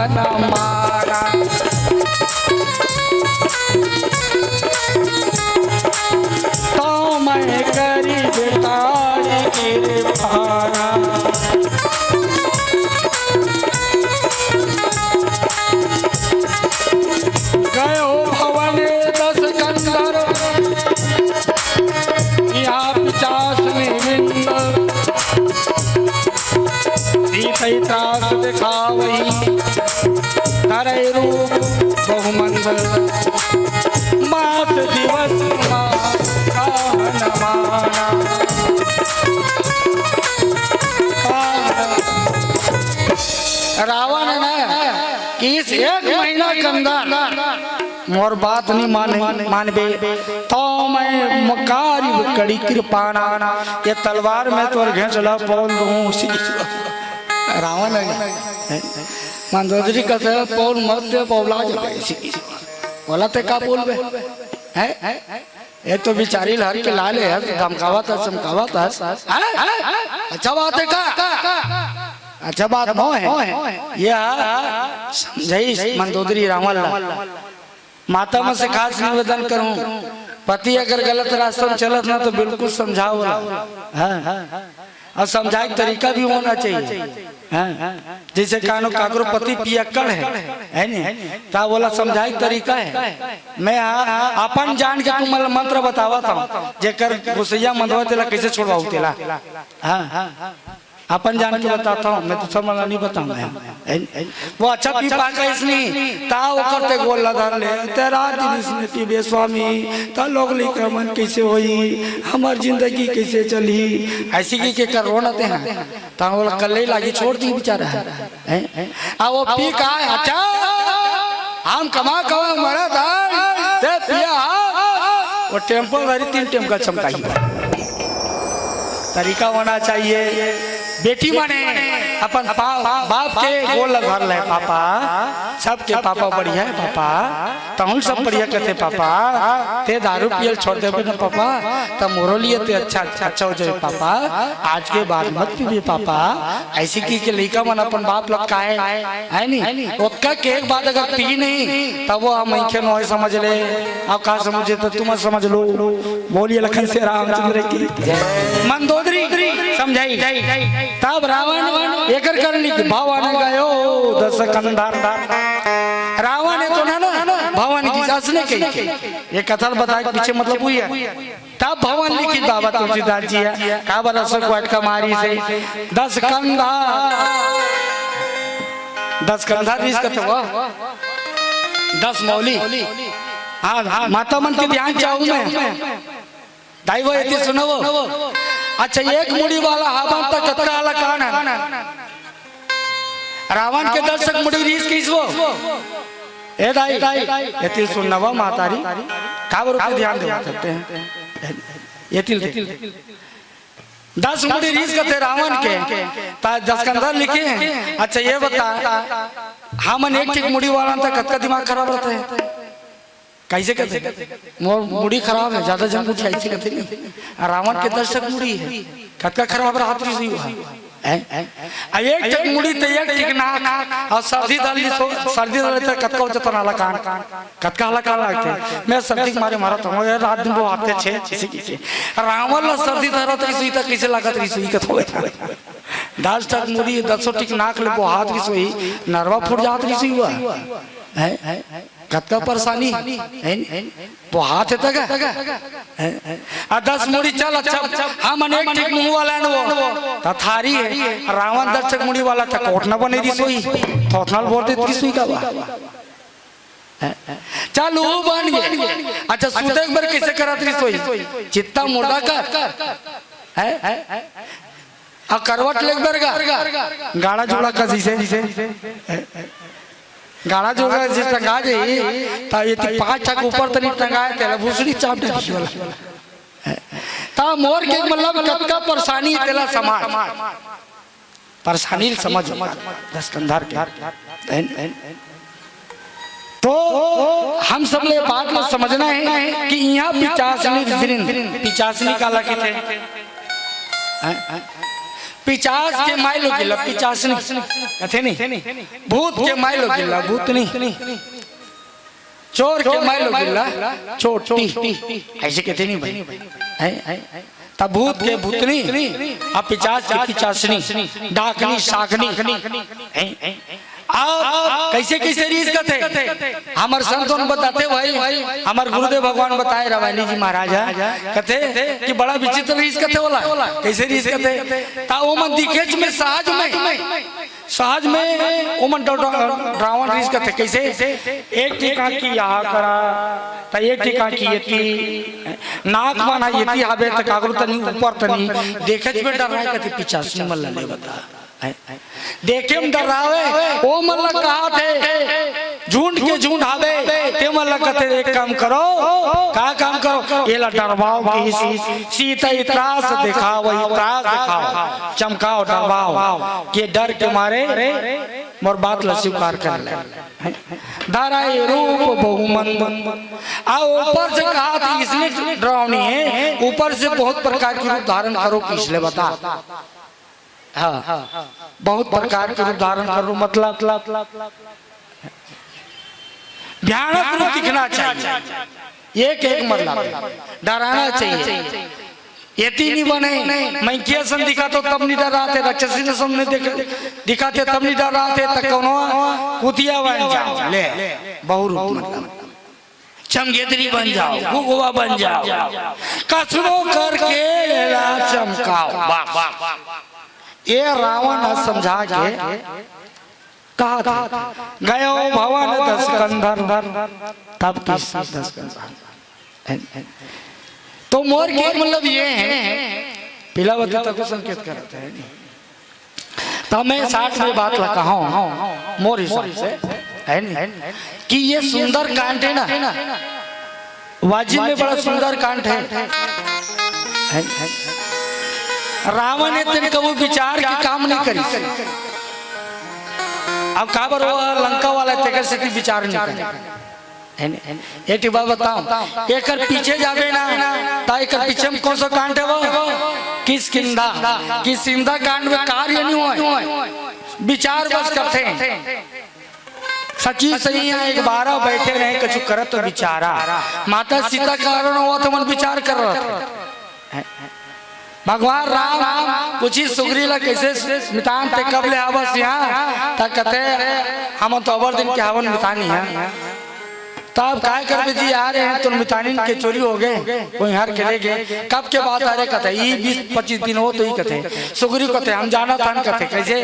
न मारा, तो मैं करी बेताड़ी कृपाना। गयो भवन दस कंधर, या पिचास में विंद। सीतई त्रास दिखावही, धरई रूप बहुमंद। मास दिवस मा कहन माना। रावण ने कि इस एक महीना के अंदर मोर बात नहीं माने, मानबे, तो मैं मकारी कड़ी कृपाना, ये तलवार में तोर घेंच ला पौल दूं। रावण है, मंदोदरी का तो पौल मत दे, पौला जाबे। बोला ते का बोलबे? हैं? ये तो बिचारी लहर के लाले है, धमकावत है, चमकावत है। हैं? अच्छा बात है का? अच्छा बात नो है। ये समझाई मंदोदरी रावण ला। माता मन से खास निवेदन करूं, पति अगर गलत रास्ता में चलत ना तो बिल्कुल समझाओ ना। हाँ। और समझाए के तरीका भी होना चाहिए। हाँ। जैसे कानो काकरो पति पियक्कड़ है, है नी? ता बोला समझाए के तरीका है। मैं आ, अपन जान के तुम मंत्र बतावत हूँ, जेकर गुसैया मंदवा तेला कैसे छुड़वाऊ तेला। हाँ। अपन जान के बताता हूँ, मैं तो सब ला नहीं बताऊँ मैं। हैं? वो अच्छा पी पा गए इसने, ता ओकर ते गोड़ ला धर ले, ते रात दिन इसने पीबे स्वामी, ता लोग लइका मन कैसे होई, हमार जिंदगी कैसे चली, ऐसी की के कर रोना ते हैं, ता वो कल्ले लागी छोड़ दी बेचारा है। हैं? आ वो पी का है, अच्छा, हम कमा कमा मरा था, ते पिया हा, वो टेम्पो धरी तीन टेम का चमकाई। तरीका होना चाहिए। बेटी माने अपन पा-, बाप के गोड़ ला धर ले, पापा, सबके पापा बढ़िया है पापा, तहुल सब बढ़िया करते पापा, ते दारू पियल छोड़ देबे ना पापा, त मोरो लिए ते अच्छा, अच्छा हो जाए पापा, आज के बाद मत पीबे पापा। ऐसी की के लइका मन अपन बाप लटकाए, है नी? ओतका के एक बात अगर पी नहीं, तब वो हम मनखे नोहे समझ ले। आप का समझे तो तुम समझ लो। बोलिए लखन से रामचंद्र की। मंदोदरी समझाई। तब रावण एकर कर लिख भवन गयो दस कंधर। रावण है तो ना, ना भवन की असने कही। ये कथा बताए के पीछे मतलब हुई है। तब भवन लिखित बाबा तुलसीदास जी है, काबर अशोक वाटिका मारी से दस कंधा, दस कंधा रिस कथे वो, दस मौली। हाँ, हाँ, माता मन के ध्यान चाहूँ मैं। दाई वो एती सुनो वो। अच्छा, एक मुड़ी वाला हावन त कतका हलाकान हे? रावण के दस ठक मुड़ी रिहिस कहिस वो। ए दाई, एती सुन न वो महतारी, काबर ओती ध्यान देवत हस? एती ल देख। दस मुड़ी रिहिस कथे रावण के, त दस्कंधर लिखे हे। अच्छा, ये बता, हमन एक ठिक मुड़ी वाला त कतका दिमाग खराब रहिथे? कइसे कथे? मोर मुड़ी खराब हे, जादा झन पूछ, अइसे कथे नहीं। रावण के दस ठक मुड़ी हे, कतका खराब रहत रिहिस होही। हैं? अब एक ठक मुड़ी त एक ठक नाक, अउ सर्दी धर लिस हो, सर्दी धर ले त कतका हो जाथे हलाकान, कतका हलाकान लागथे। मैं सर्दी के मारे मरत हंव, ये रात दिन बोहाथे छे, कइसे कहिके। रावण ला सर्दी धरत रिहिस होही त कइसे लागत रिहिस होही कथों। दस ठक मुड़ी, दसों ठक नाक ले बोहात रिहिस होही, नरवा फूट जात रिहिस होही। हैं? कतका परेशानी, हैं? बोहात हे त का? हैं? आ दस मुड़ी चल, अच्छा, हमन एक ठक मुंह वाला न वो, त थारी हे। रावण दस ठक मुड़ी वाला त कोटना बने रिहिस होही, थोथना ल बोर देत रिहिस होही का बा? हैं? चल, वो बन गे। अच्छा, सुते के बर कइसे करत रिहिस होही? चिता मुर्दा कर। हैं? अउ करवट लेके बर गा, गाड़ा जोड़ा कस जइसे, गाड़ा जोड़ा जइसे टंगा जाही, त एती पांच ठक ऊपर तनी टंगाय, तेला भुसड़ी चाप डरही वाला। त मोर के मतलब कतका परेशानी हे तेला समझ, परेशानी ल समझ दस्कंधर के। तो हम सब ला ये बात ला समझना हे कि इहां पिचासनी रिहिस। पिचासनी काला कथे? हैं? पिचास के माई लोगिन ला पिचासनी कथे नहीं, भूत के माई लोगिन ला भूतनी, चोर के माई लोगिन ला चोटी, अइसे कथे नहीं भाई? हैं? त भूत के भूतनी, अउ पिचास के पिचासनी, डाकनी, साकनी। हैं? अब कइसे कइसे रिहिस कथे, हमर संत मन बताथे भाई, हमर गुरुदेव भगवान बताय, रवायली जी महाराज ह, कथे कि बड़ा विचित्र रिहिस कथे ओला। कइसे रिहिस कथे? त ओमन दिखेच में, सहज में, सहज में ओमन डर-, डर-, डरावन रिहिस कथे। कइसे? एक ठिक आंखी इहां करा, त एक ठिक आंखी एती, नाक मन ह एती हावे, त काकरो तनी ऊपर तनी, देखेच में डराय कथे पिचासनी मन ला, ले बता। देखे में डरावे, ओमन ला कहाथे, झुंड के झुंड हावे, तेमन ला कथे, "एक काम करो।" का काम करो? एला डरवाव कि सी-, सीता ही त्रास देखाव, ही त्रास देखाव, चमकाव, डरवाव, के डर के मारे मोर बात ला स्वीकार कर ले। धरे रूप बहुमंद, अउ ऊपर से कहाथे, इसने डरावनी हे, ऊपर से बहुत प्रकार के रूप धारण करो, कइसे, ले बता। हाँ, बहुत प्रकार के रूप धारण करो, मतलब भयानक रूप दिखना चाहिए। एक एक मतलब डराना चाहिए। एती नहीं बने, मनखे असन दिखाथे तब नहीं डराथे, राक्षसी असन दिखाथे तब नहीं डराथे, त कोनो कुतिया बन जाव, ले, बहुरूप मतलब। चमगेदरी बन जाव, गुगवा बन जाव, कसनो करके एला चमकाव। बस। ये रावण ह समझा के कहाथे, "गयो भवन दस्कंधर।" तब कहिस दस्कंधर। तो मोर के मतलब ये हे, पीला बत्ती तक संकेत करत हे। त मैं साठ में बात ला कहांव, मोर हिसाब से, हे नहीं, कि ये सुंदर कांड हे ना, वाजिब में बड़ा सुंदर कांड हे, हे नहीं? रावण हे तेन कभू विचार के काम नहीं करिस। अब काबर वो लंका वाला तेकर सेती विचार नहीं करे। हे ने? एक ठे बात बतावंव, एकर पीछे जाबे ना, त एकर पीछे में कौन सा कांड हे वो? किष्किंधा। किष्किंधा कांड में कार्य नहीं होय, विचार बस करथे। सची सही हे, एक बारा बैठे रहे, कछु करत विचारा। माता सीता के हरण होवत हे, मन विचार कर रहे थे। भगवान राम पूछिस सुग्रीव ला, "कइसे मितान ते, कब ले हावस इहाँ?" त कथे, "हमन तो अबर दिन के हावन मितान इहाँ।" त अब काय करबे जी, आ रहे हैं तो मितानिन के चोरी हो गए, कोई हर के ले गए। कब के बात आ रहे कथे, "ई बीस पच्चीस दिन हो तो ही कथे।" सुग्रीव कथे, "हम जानत हन," कथे, "कइसे?"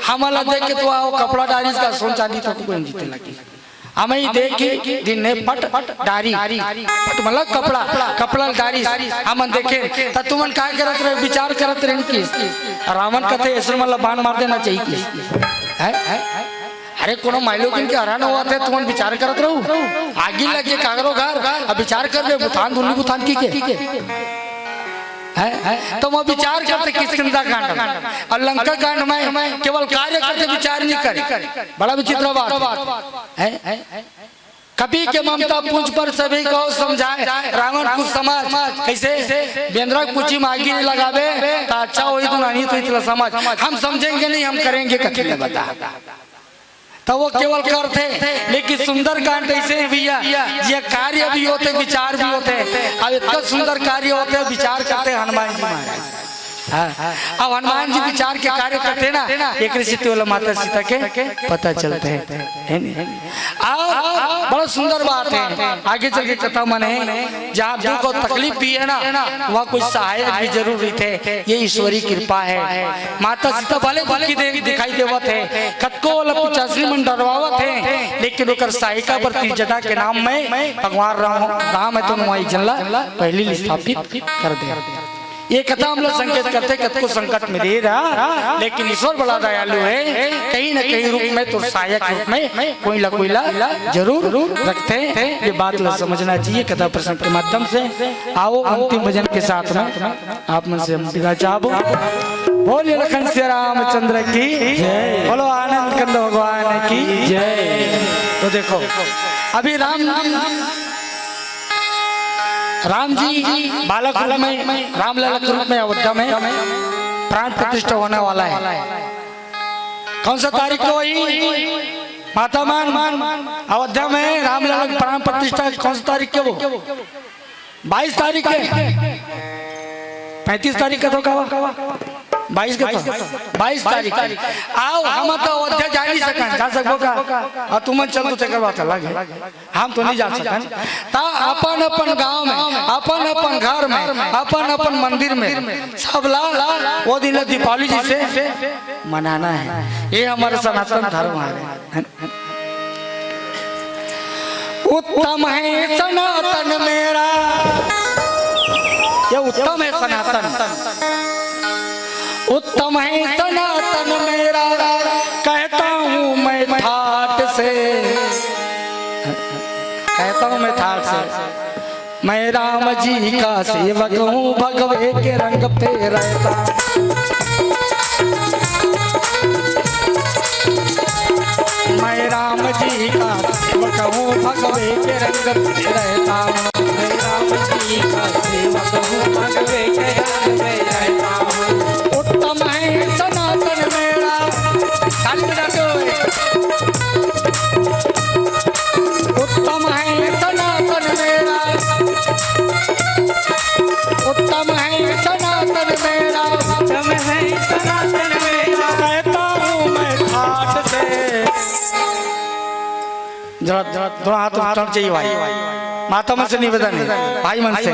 "हमन ला देख के तो आओ, कपड़ा डारिस का सोन चांदी तो कोई जीते लगी।" अमई देखी दिन ने पट डारी, पट मतलब कपड़ा, कपड़ा डारी। हमन देखे त तुमन का करत रहे, विचार करत रहे कि रावण कथे ऐसे मतलब बाण मार देना चाहिए कि है? अरे कोनो माइलोगिन के हरण होवत हे, तुमन विचार करत रहू, आगी लगे कागरो घर, अब विचार कर दे बुथान दुल्ली बुथान की के है? तो वो विचार करते किष्किंधा कांड में और लंका कांड में केवल कार्य करते, विचार नहीं करे। बड़ा विचित्र बात है। कपि के ममता पुंज पर सभी को समझाए, रावण कुछ समझ कैसे? बेंदरा कुची मागी नहीं लगावे तो अच्छा होई, तो नहीं तो इतना समझ। हम समझेंगे नहीं, हम करेंगे कथी ले बता। तो वो केवल करथे, लेकिन सुंदरकांड ऐसे है भैया, ये कार्य भी होते, विचार भी होते। अब इतना सुंदर कार्य होते, विचार करते हनुमान जी महाराज। हाँ, अब हनुमान जी विचार के कार्य करते ना, एक ऋषि वाला माता सीता के पता चलते हैं, है नहीं? अब बड़ा सुंदर बात है, आगे चल के कथा मन है, जहाँ दुख और तकलीफ भी है ना, वहाँ कोई सहायक भी जरूर रहते। ये ईश्वरी कृपा है। माता सीता भले दुखी दे, दिखाई देवत है, कतको ओला पिचासनी मन डरवावत है, लेकिन ओकर सहायिका बर तीर जटा के नाम में भगवान राम, राम है तो वहाँ एक जन ला पहली ले स्थापित कर दे। ये कथा हमला संकेत करते, कतको संकट में दे रहा, लेकिन ईश्वर बड़ा दयालु है, कहीं ना कहीं रूप में तो सहायक रूप में कोई ला कोई ला जरूर रखते हैं। ये बात ला समझना चाहिए कथा प्रसंग के माध्यम से। आओ अंतिम भजन के साथ में आप मन से हम विदा चाहबो। बोलिए लखन सिया रामचंद्र की जय। बोलो आनंद कंद भगवान की जय। तो देखो, अभी राम, राम जी बालक रूप में, रामलला के रूप में अयोध्या में प्राण प्रतिष्ठा होने वाला है। कौन सा तारीख को हुई माता मन? अयोध्या में रामलला के प्राण प्रतिष्ठा कौन सा तारीख के वो? बाईस तारीख के, पैंतीस तारीख के तो का? बाईस के तो, बाईस तारीख के। आओ, हम तो अयोध्या जा नहीं सकन, जा सकबो का? और तुमन चल तो तेकर बात अलग है, हम तो नहीं जा सकन। ता अपन अपन गांव में, अपन अपन घर में, अपन अपन मंदिर में सब ला वो दिन ला दीपावली जैसे मनाना है। ये हमारा सनातन धर्म है। उत्तम है सनातन मेरा, ये उत्तम है सनातन, उत्तम है सनातन मेरा, कहता हूँ मैं ठाट से, कहता हूँ मैं ठाट से। मैं राम जी का सेवक हूँ, भगवे के रंग पे रहता हूँ। मैं राम जी का सेवक हूँ, भगवे के रंग पे रहता हूँ। मैं राम जी का सेवक हूँ, भगवे के रंग पे रहता हूँ। उत्तम है सनातन मेरा, ताली बजाते हुए। उत्तम है सनातन मेरा, उत्तम है सनातन मेरा, उत्तम है सनातन मेरा, कहता हूँ मैं ठाट से। जरा, जरा, थोड़ा हाथ उठाना चाहिए भाई, माता मन से निवेदन है, भाई मन से।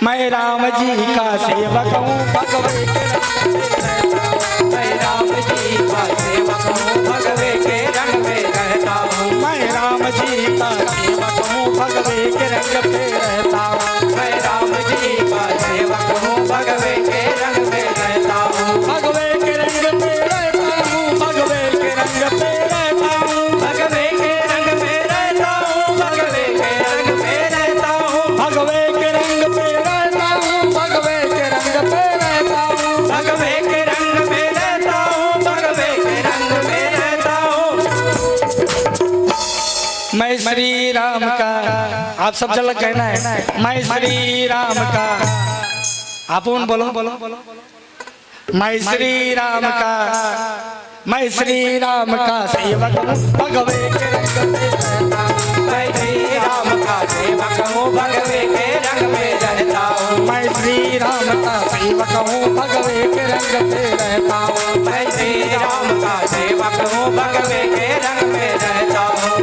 मैं राम जी का सेवक हूँ, भगवे के रंग में रहता हूँ। मैं राम जी का सेवक हूँ, भगवे के रंग में रहता हूँ। मैं राम जी का सेवक हूँ, भगवे के रंग पे रहता हूँ। मैं राम जी का सेवक हूँ, भगवे के रंग में रहता हूँ। भगवे के रंग पे रहता हूँ, भगवे के रंग पे रहता हूँ। भगवे के रंग में रहता हूँ, भगवे के रंग में रहता हूँ। भगवे के रंग पे रहता हूँ, भगवे के रंग पे रहता हूँ। भगवे के रंग में रहता हूँ, भगवे के रंग में रहता हूँ। मैं श्री राम का, आप सब जन ला कहना है, मैं श्री राम का, आप उन बोलो, मैं श्री राम का, मैं श्री राम का सेवक हूँ, भगवे के रंग पे रहता हूँ। मैं श्री राम का सेवक हूँ, भगवे के रंग में रहता हूँ। मैं श्री राम का सेवक हूँ, भगवे के रंग पे रहता हूँ। मैं श्री राम का सेवक हूँ, भगवे के रंग में रहता हूँ।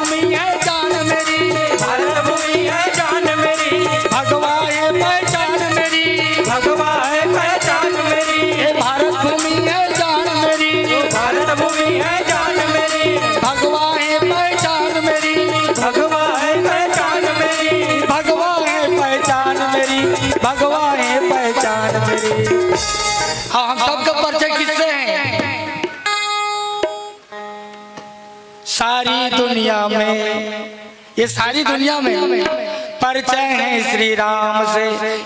भूमि है जान मेरी, भारत भूमि है जान मेरी। भगवा है पहचान मेरी, भगवा है पहचान मेरी। ये भारत भूमि है जान मेरी, भारत भूमि है जान मेरी। भगवा है पहचान मेरी, भगवा है पहचान मेरी। भगवा है पहचान मेरी, भगवा है पहचान मेरी। अब हम सबका परिचय किससे है? सारी दुनिया में, ये सारी दुनिया में परिचय है श्री राम से।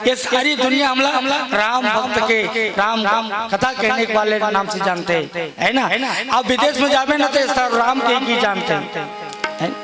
ये सारी दुनिया हमला राम भक्त के, राम कथा कहने वाले नाम से जानते हैं, है ना? आप विदेश में जावे ना, तो सब राम के ही जानते हैं, है ना?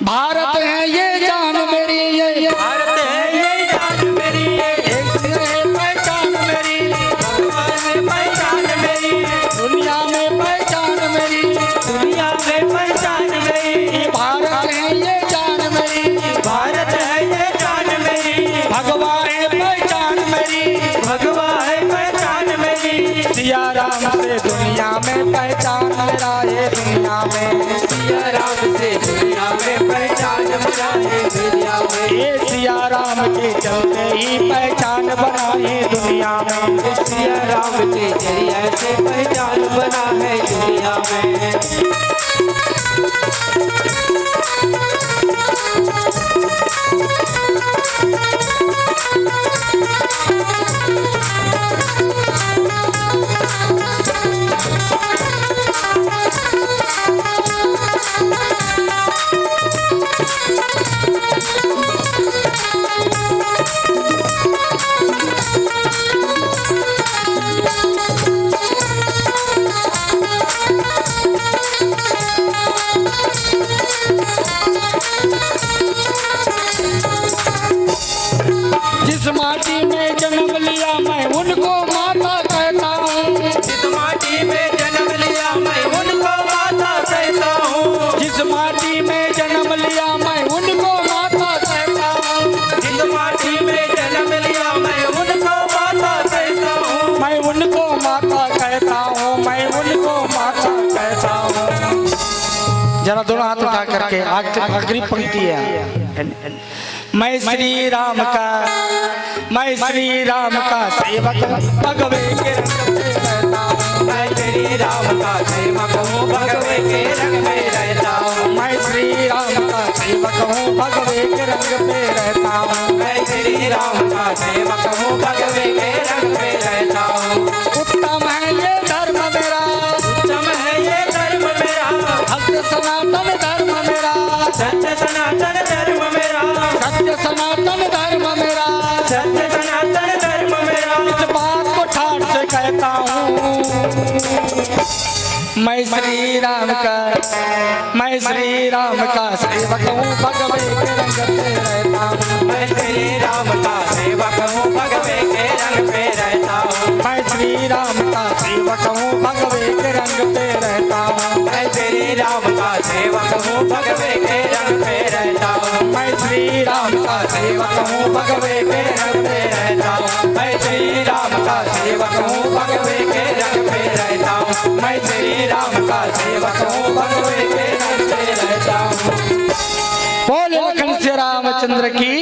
भारत है ये जान मेरी, ये भारत है ये जान मेरी, ये देश है पहचान मेरी, भगवान है पहचान मेरी। दुनिया में पहचान मेरी, दुनिया में पहचान मेरी। ये भारत है ये जान मेरी, भारत है ये जान मेरी। भगवा है पहचान मेरी, भगवा है पहचान मेरी। सिया राम से दुनिया में पहचान मेरा, ये दुनिया में। सिया राम से दुनिया में पहचान मेरा, ये दुनिया में। ये सिया राम के चलते ही पहचान बना है दुनिया में। सिया राम के जरिए से पहचान बना है दुनिया में। जिस माटी में जन्म लिया, मैं उनको माता कहता हूँ। जिस माटी में जन्म लिया, मैं उनको माता कहता हूँ। जिस माटी में जन्म लिया, मैं उनको माता कहता हूँ। जिस माटी में जन्म लिया, मैं उनको माता कहता हूँ। मैं उनको माता कहता हूँ, मैं उनको माता कहता हूँ। जरा दोनों हाथ उठा करके आख-, आखिरी पंक्ति है। मैं श्री राम का, मैं श्री राम का सेवक हूँ, भगवे के रंग पे रहता हूँ। मैं श्री राम का सेवक हूँ, भगवे के रंग में रहता हूँ। मैं श्री राम का सेवक हूँ, भगवे के रंग पे रहता हूँ। मैं श्री राम का सेवक हूँ, भगवे के रंग पे रहता हूँ। उत्तम है ये धर्म मेरा, उत्तम है ये धर्म मेरा। भक्त सनातन धर्म मेरा, सत्य सनातन धर्म मेरा। सत्य सनातन धर्म मेरा, सत्य सनातन धर्म मेरा। इस बात को ठाठ से कहता हूँ, मैं श्री राम का, मैं श्री राम का सेवक हूँ, भगवे के रंग पे रहता हूँ। मैं श्री राम का सेवक हूँ, भगवे के रंग पे रहता हूँ। मैं श्री राम का सेवक हूँ, भगवे के रंग पे रहता हूँ। मैं श्री राम का सेवक हूँ, भगवे के रंग पे रहता हूँ। मैं श्री राम का सेवक हूँ, भगवे के रंग पे रहता हूँ। मैं श्री राम का सेवक हूँ, भगवे के रंग पे रहता हूँ। मैं श्री राम का सेवक हूँ, भगवे के रंग पे रहता हूँ। बोले लखन सिया रामचंद्र की।